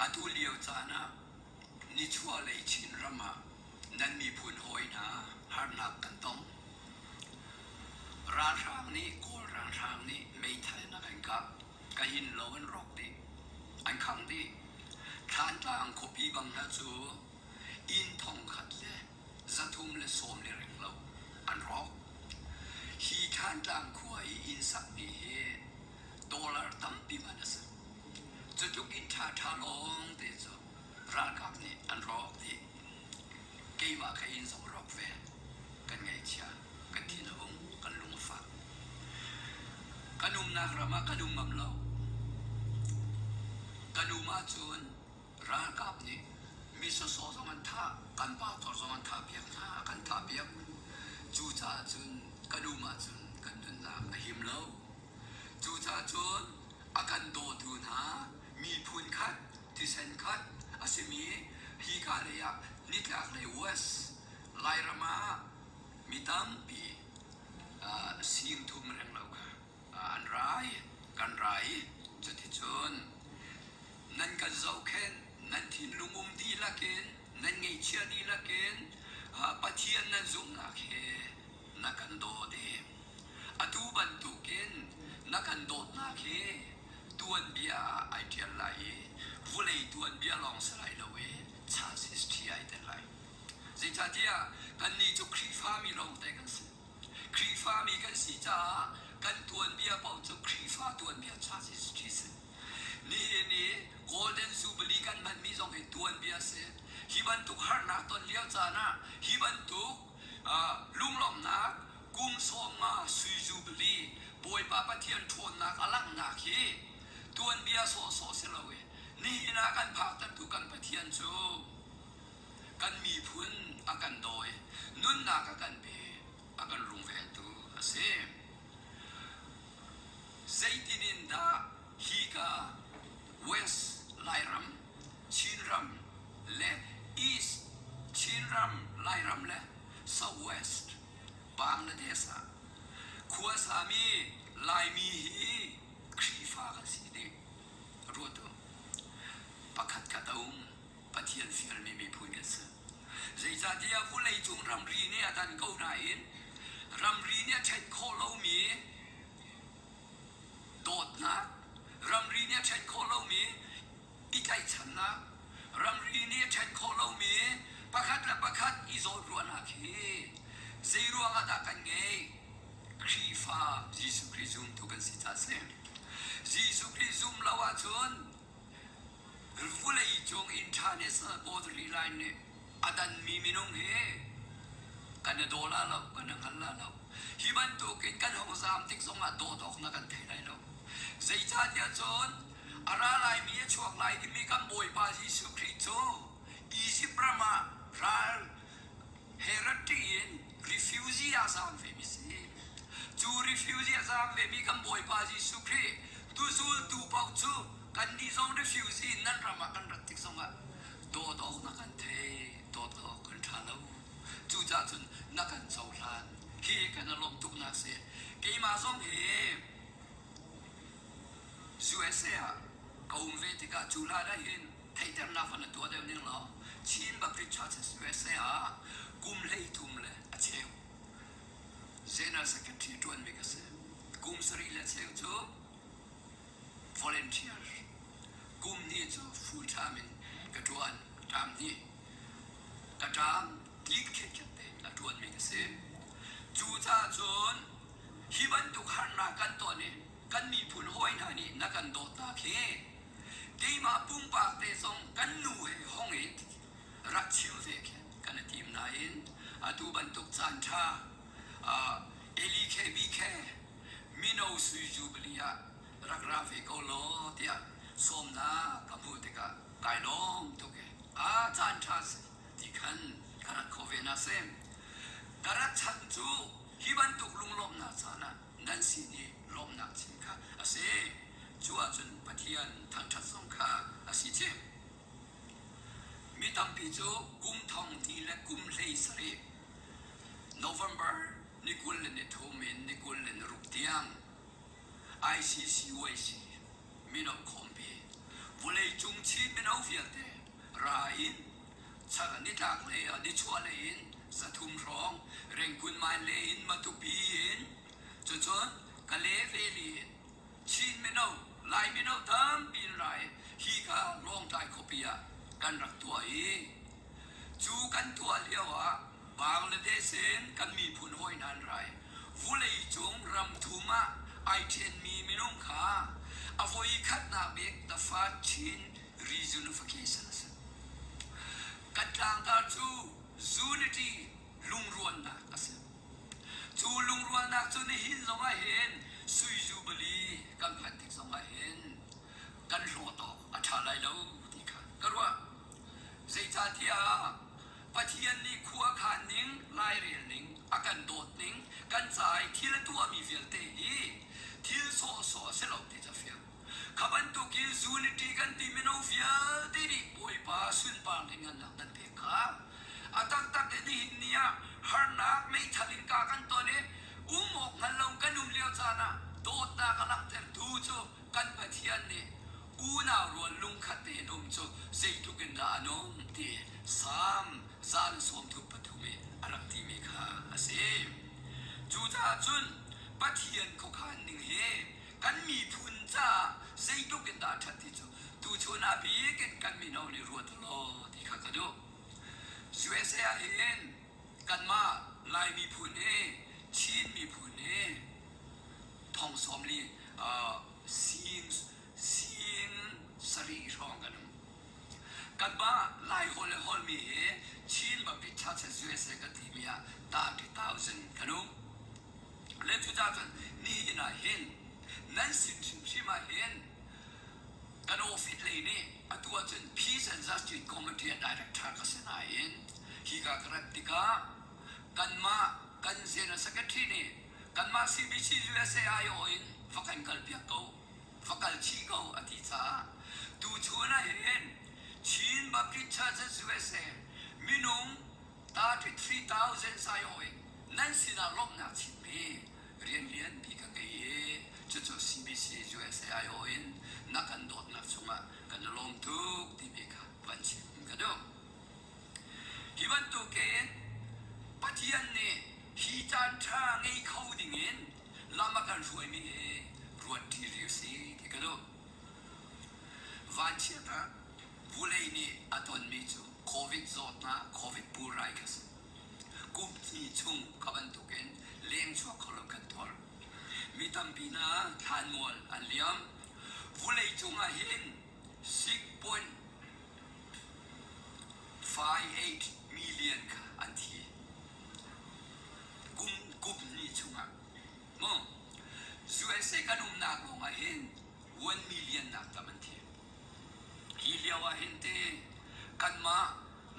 Atu lio caan ah nichuahlei Chinram ah nan miphun hawi hna harnak kan tong. Ralhrang nih Kawl ralhrang nih meithal in a kan kah. Ka inn lo an rawk dih. An khangh dih. Thlantlang khuapi bang hna cu inn thongkhat le 300 le renglo an rawk. Hi Thlantlang khua i inn sakmi hi dollar tampi man a si. Cutluk inn ṭhaṭha lawngte cu ralkap nih an rawk dih. Keimah ka inn zong rawk ve. Kan ngaihchia, kan thin a hung, kan lung a fak. Kan umnak ram ah kan um ngam lo. Kan um ahcun Ralkap nih mi sawsawh zong an thah, kan pastor zong an thahpiak hna, a kan thahpiak. Cucaah cun kan um ahcun kan nunnak a him lo. Cucaah cun a kan dawtu hna miphun khat, thisen khat a simi hika lei ah nitlaklei West Lairam ah mi tampi singthum renglo kha an ra i kan ra i cuticun nan kan zohkhenh, nan thinlung um dihlak in, nan ngeihchiah dihlak in Pathian nan zumhnak he na kan dawt i atu bantukin na kan dawtnak hi tuanbia ah ai ṭial lai i vulei tuanbia lawng si lai lo i church history ai tel lai. Zeicahtiah kannih cu Khrihfami lawngte kan si. Khrihfami kan si caah kan tuanbia paoh cu Khrihfa tuanbia church history si. Nihin i Golden Jubilee kan hmanmi zong hi tuanbia si. Hi bantuk harnak ton lio caan ah hi bantuk lunglawmhnak kum 50 sui Jubilee Bawipa Pathian ṭhawnnak a langhnak hi tuanbia sawhsawh si lo i nihin ah kan phaktertu kan Pathian cu kan miphun a kan dawi, nunnak a kan pe, a kan rungvengtu a si. Zeitin in dah hika West Lairam, Chinram le East Chinram, Lairam le South West Bangladesh ah khuasami Laimi hi Khrihfa kan si dih. Ruat u. Pakhat khat a um. Pathian fialmi miphun kan si. Zeicahtiah vawleicung ramri nih a dan ko nain ramri nih a ṭhen khawh lomi dawtnak, ramri nih a ṭhen khawh lomi i tlaihchannak, ramri nih a ṭhen khawh lomi pakhat le pakhat i zawnruahnak hi zeiruang ah dah kan ngeih? Khrihfa Jesuh Khrih zumtu kan si caah a si. Jesuh Khrih zum lo ahcun Vawleicung international border line nih a danmi minung hi kan i daw la lo, kan i hngal la lo. Hi bantukin kan hung zaam tik zongah dawt awk na kan thei lai lo. Zeicahtiah cun a ra laimi a chuak lai timi kan Bawipa Jesuh Khrih cu Izipt ram ah ral Herod ṭih in refugee ah zaam vemi si. Cu refugee a zaam vemi kan Bawipa Jesuh Khrih tuzultu paoh cu kannih zong refugee nan ram ah kan rat tik zongah dawt awk na kan thei, dawt awk kan ṭha lo. Cucaah cun na kan cohlan. Hi kan i lawmh tuknak si. Keimah zong hi USA ah ka um ve tikah cu hlan ah hin theihternak van na tuah deuh ning law Chin Baptist Churches USA ah kum 13 le a cheu General Secretary ṭuanmi ka si. Kum sarih le cheu cu volunteer kum hnih cu full time in ka ṭuan. Ṭam hnih ka ṭam tlik khitkhet tein a ṭuanmi ka si. Cucaah cun hi bantuk harnak kan ton i kan miphun hawi hna nih na kan dawtnak hi keimah pumpak te zong kan nu he hong in rak chim ve khi kan i tim nain atu bantuk caan ṭha LKBK mino sui jubilee ah rak ra ve ko law tiah sawmnak ka hmuh tikah kai lawm tuk i a caan ṭha si ti khan ka rat kho ve na si. Ka rat chan cu hi bantuk lunglawmhnak caan ah nan sin i lawmhnak chim kha a si. Cu ahcun Pathian thangṭhat zong kha a si chih. Mi tampi cu kum thong ti le kum 17 November ni 23 in ni 26 tiang ICCYC mino khawmpi. Vawleicung Chin mino vialte ra in chak nitlak lei ah nichuah lei in 300 hrawng Rangoon mine lei in Matupi in cucun Kale Valley in Chin mino Lai mino tampi in ra i hika Lawngtlai khuapi ah kan rak tuah i cu kan tuah lio ah Bangladesh in kan miphun hawi hna an ra i vawleicung ram thum ah ai ṭhenmi minung kha a voi khatnak bik the first Chin reunification a si. Kan tlangtar cu unity lungrualnak a si. Cu lungrualnak cu nihin zongah hin sui jubilee kan phanh tik zongah hin kan hlawt awk a ṭha lai lo ti kha ka ruah. Zeicahtiah Pathian nih khua khan ning, lairel ning, a kan dawt ning, kan ca i thil a tuahmi vialte hi thil sawhsawh a si lo ti cu a fiang. Kha bantukin unity kan ti mino vialte nih Bawipa sunpar lianngannak nan pek kha a taktak in nihin ni ah harnak meithal in ka kan ton i um awk hngal lo kan um lio caan ah dawtnak a langhtertu cu kan Pathian nih unau rual lungkhat tein um cu zeitluk in dah a nung ti Salm 133 i a rak timi kha a si. Cucaah cun Pathian khuakhan ning hi kan miphun caah zeitluk in dah a ṭhat ti cu tuchun ah bik in kan mino nih ruat u law ti kha ka duh. USA ah hin kanmah Lai miphun hi Chin miphun hi thong 40 sing sing sarih hrawng kan um. Kanmah Lai holh le holhmi hi Chin Baptist Churches USA kan timi ah 30,000 kan um. Le cucaah cun nihin ah hin nan sin hrimhrim ah hin kan office lei nih atu ahcun Peace and Justice Committee ah director ka si nain hika ka rat tikah kanmah kan General Secretary nih kanmah CBC USA aiawh in va kan kalpiak ko va kal chih ko a ti caah tuchun ah hin Chin Baptist Churches USA minung 33,000 aiawh in nan sinah lawmhnak chimmi rian lianpi ka ngei i cucu CBC USA aiawh in na kan dawtnak cungah kan i lawm tuk timi kha van chim ka duh. Hi bantukin Pathian nih hi caan ṭha ngei kho dingin lam a kan hruaimi hi ruat ṭi rih u si ti ka duh. Vanchiat ah vulei nih a tonmi cu COVID zawtnak, COVID pulrai kha si. Kum hnih chung kha bantukin leng chuak kho lo kan tuar. Mi tampi hna thlanmual an liam. Vulei cungah hin 6.58 million kha an thi. Kum kum hnih chungah. Mu USA kan umnak lawngah hin 1 million nak tam an thi. Hi lio ah hin te kanmah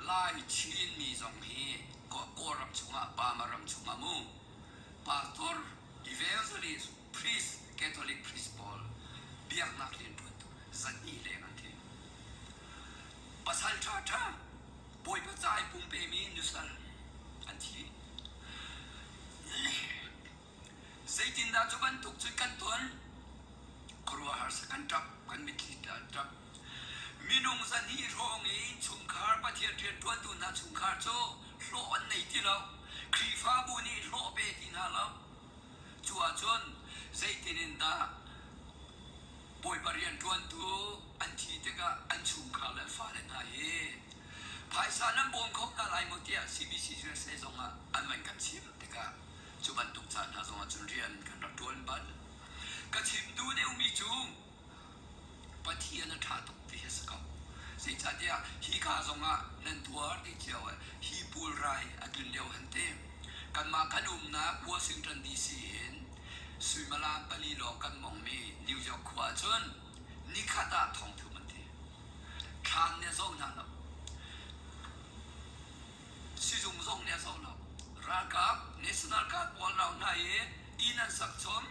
Lai Chinmi zong hi Kawlram chungah Burma ram chungah mu pastor evangelist priest Catholic priest pawl biaknak rianṭuantu 200 leng an thi. Pasal ṭhaṭha Bawipa ca i pumpemi nusal an thi. Zeitindah cu bantuk cun kan ton? Khuaruahhar sa kan ṭap, kan mitthli an ṭap. Minung 200 hrawng i innchungkhar Pathian rianṭuantu hna chungkhar cu hlawh an nei ti lo. Khrihfabu nih hlawh pe ti hna lo. Cu ahcun zeitin in dah Bawipa rianṭuantu an thi tikah an chungkhar le an fale hna hi phaisa nan bawm kho hna lai maw tiah CBC USA zongah an van kan chimh tikah cu bantuk caan hna zongah cun rian kan rak ṭuan bal. Ka chim duh deuhmi cu Pathian a ṭha tuk ti hi a si ko. Zeicahtiah hika zongah nan tuar dih cio i hi pulrai a tlun lio han ti. Kanmah kan umnak Washington DC in suimilam pali lawng kan mongmi New York khua ahcun nikhat ah thongthum an thi. Thlan nih a zoh hna lo. Sizung zong nih a zoh lo. Ralkap National Guard pawl rau hna i inn an sak chom.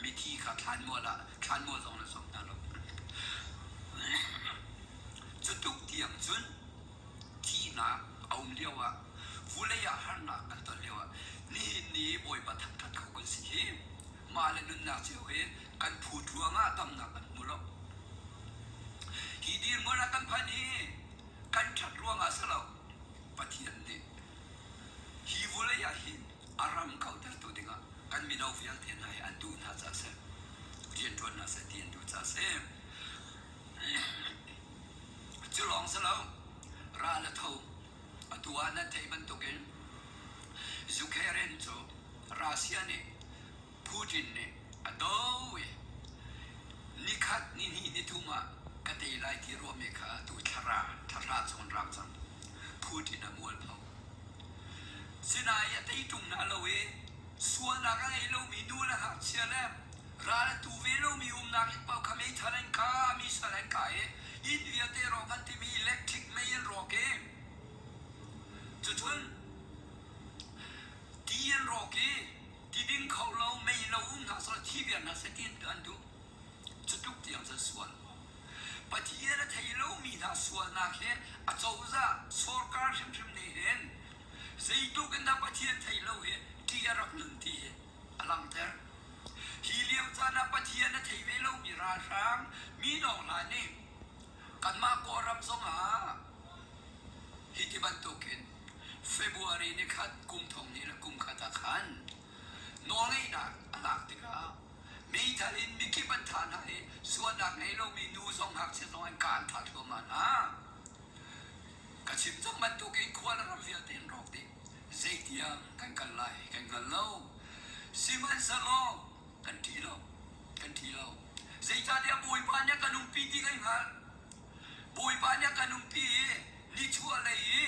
Mithi kha thlanmual ah thlanmual zong na sawm hna lo. Cu tuk tiang cun thihnak a um lio ah vulei ah harnak kan ton lio ah nihin ni Bawipa thangṭhat kho kan si hi mah le nunnak cio hi kan phut ruangah damnak kan hmu lo. Hi dirhmun ah kan phanh hi kan ṭhat ruangah si lo. Pathian nih hi vawlei ah hin a ram kauhtertu dingah kan mino vialte hna hi an duh hna caah a si. Rianṭuan hna seh ti an duh caah a si. Cu lawng si lo, ral a tho. Atu ah nan theih bantukin Ukraine cu Russia nih Putin nih a do i nikhat nihnih nithum ah ka tei lai ti ruahmi kha tu thlara thahra chung an raak cang. Putin a mualpho. Sinain a tei ṭung hna lo i sualnak a ngei lomi nu le ngakchia le ral a tu ve lomi umnak inn paoh kha meithal an kah, missile an kah i inn vialte rawk an timi electric mei an rawk i cucun ti an rawk i ti ding kho lo mei lo um hna seh thi viar hna seh ti an duh. Cu tluk tiang cun sual. Pathian a thei lomi hna sualnak hi acozah sorkar hrimhrim nih hin zeitluk in dah Pathian thei lo hi ṭih a rak nun ti hi a langhter. Hi lio caan ah Pathian a thei ve lomi ralhrang mi hna nih kanmah Kawlram zongah hi ti bantukin February nikhat kum thong hnih le kum khat ah khan nawlngeihnak a lak tikah meithal in mikip an thah hna i sualnak ngei lomi nu zong ngakchia zong an ka an thah thluahmah hna. Ka chim cang bantukin khua le ram vialte an rawk dih. Zeitiang kan kal lai kan hngal lo. Sihmanhsehlaw kan ṭih lo. Kan ṭih lo. Zeicahtiah Bawipa nih a kan umpi ti kan hngalh. Bawipa nih a kan umpi i nichuah lei i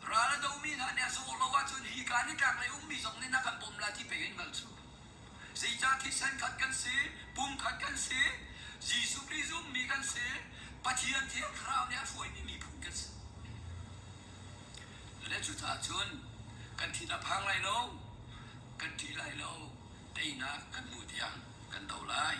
ral a domi hna nih a zaw lo ahcun hika nitlaklei ummi zong nih na kan bawmh lai ti pei in hngal cu. Zeicah thisen khat kan si, pum khat kan si, Jesuh Khrih zummi kan si, Pathian Thiang Thlarau nih a hruaimi miphun kan si. Le cucaah cun kan thin a phang lai lo, kan ṭih lai lo, teinak kan hmu tiang kan do lai.